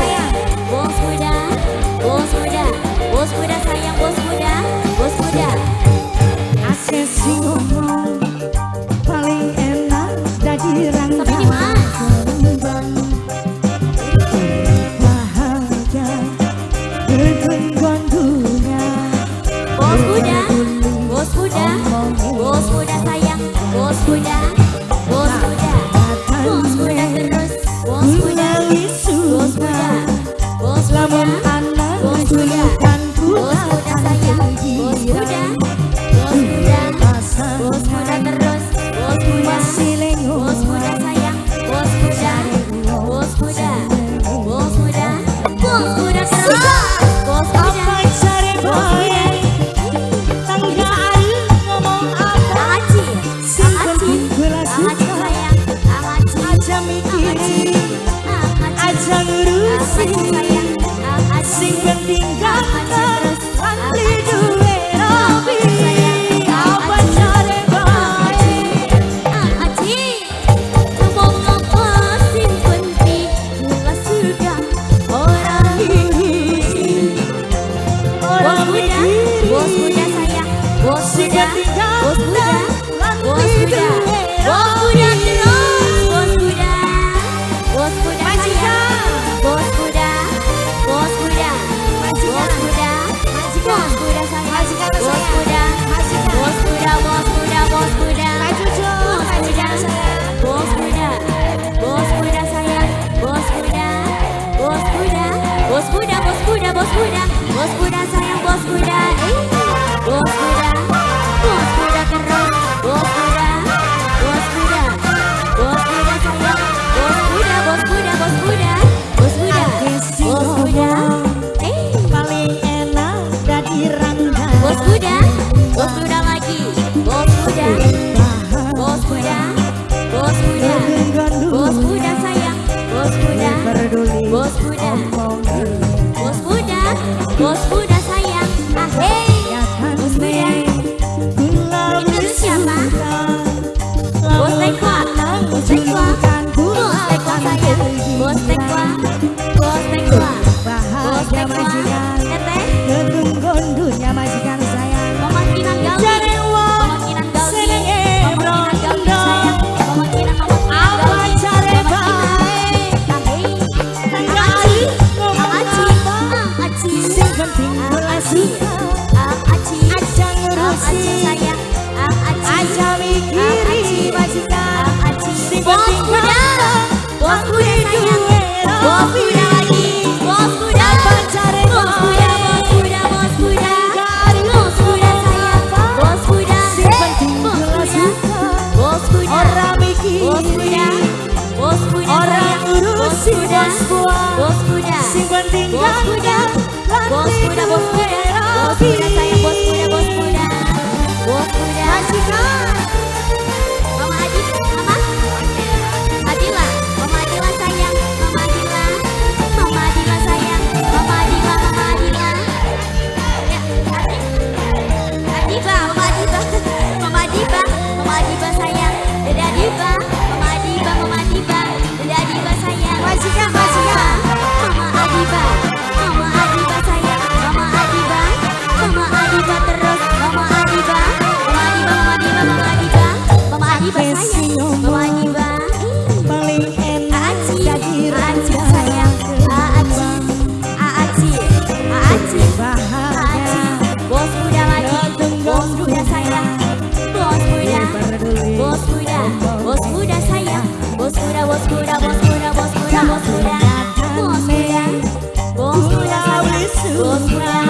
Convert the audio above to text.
Sayang. Bos muda, bos muda, bos muda sayang, bos muda, bos muda. Akeh sing ngomong paling enak dadi Tapi ini Mas. Kembang bahagia ketenggon dunia. Bos muda, bos muda, bos muda sayang, bos muda, bos muda, bos muda terus, bos muda, bos muda, bos Lamun muda, anak bos muda, julukanku bos muda sayang, bos muda, bos muda, bos muda terus, bos muda, masih lengo. Bos muda sayang, bos muda, bos muda, bos muda, bos muda terus, bos muda, Apa jare bos muda. bae tangga arep ngomong apa Kang Aci, sing Kang Aci, penting kula Kang Aci suka. Sayang, Kang Aci, Aja mikiri, Kang Aci, aja Kang ngurusi, Aci sayang, Kang Aci, sing penting Kang Aci ganteng terus, lan Kang beli Aci, duwe Kang rabi. Aci sayang, Kang Apa Aci, jare Kang bae Aci, Kang Aci. Ngomong apa sing penting kula suka ora ngurusi. Ora Bos muda, bos mikiri muda sayang, bos sing muda, penting bos muda, ganteng lan bos beli muda, duwe bos muda rabi. Terus, bos muda, bos muda sayang, bos muda, bos muda, bos muda, bos muda sayang, bos muda, bos muda, bos muda, bos muda, bos muda, bos muda, bos muda sayang, bos muda, bos muda, bos muda, bos muda, bos muda, bos muda sayang, bos muda, eh, bos muda, bos muda terus, bos muda, bos muda, bos muda sayang, bos muda, bos muda, bos muda, bos muda, Akeh sing bos muda, ngomong eh, paling enak dadi rangga bos muda, bos muda lagi, bos muda, bos muda, bos muda, bos muda sayang, bos muda, peduli bos muda, bos muda, bos muda sayang, ah hey, bos muda, itu siapa? Bos Tekwa, bos Tekwa, bos Tekwa sayang, bos Tekwa, bos Tekwa, bos Bahagia Tekwa, majikan teteh, ketunggon dunia majikan sayang. Mama Kinan Gauli, Jare wong Mama Kinan Gauli, senenge Mama Kinan Gauli brondo. Sayang, Mama Kinan, Mama Kinan Apa Gauli, jare Mama Kinan, bae ah hey, tangga Kang Aci, ngomong Kang Aci, apa Kang Aci, sing penting Kang kula Aci, suka. Kang Aci, Aja Kang Aci ngurusi sayang, Kang Aci, aja Kang mikiri Aci, majikan Kang Aci, sing bos penting muda, ganteng bos lan muda beli sayang, duwe bos rabi. Muda lagi, bos muda, Apa jare bos muda, bae bos muda, bos muda, tangga arep bos muda ngomong sayang, apa bos muda, sing penting bos kula muda, suka. Bos muda, Ora bos muda, mikiri bos muda ora sayang, bos ngurusi muda, bos buah bos muda, sing penting bos muda, ganteng lan bos beli muda, bos duwe muda, bos rabi. Muda sayang, bos muda, bos muda, bos muda. Majikan. Mama Adi, Mama Adila, Mama Adila sayang, Mama Adila, Mama Adila sayang, Mama Adila, Mama Adila. Ya, Adi, Adiba, Mama Adiba, Mama Adiba, Mama Adiba sayang, Dede Adiba, Mama Adiba, Mama Adiba, Dede Adiba sayang. Majikan, Mama, majikan. Mama Adiba, Mama Adiba sayang, Mama Adiba, Mama Adiba terus, Mama Adiba, Mama Adiba, Mama Adiba, Mama Adiba, Mama Adiba Akeh sing sayang, Mama ngomong Adiba. Paling enak Aaci, dadi Aaci rangga sayang, Aaci, Aaci, Aaci, Aaci, bahagia bos muda lagi, bos muda sayang, bos muda, bos muda, bos muda sayang, bos muda, bos muda, bos muda, bos muda, bos muda, bos muda, bos muda sayang, bos muda,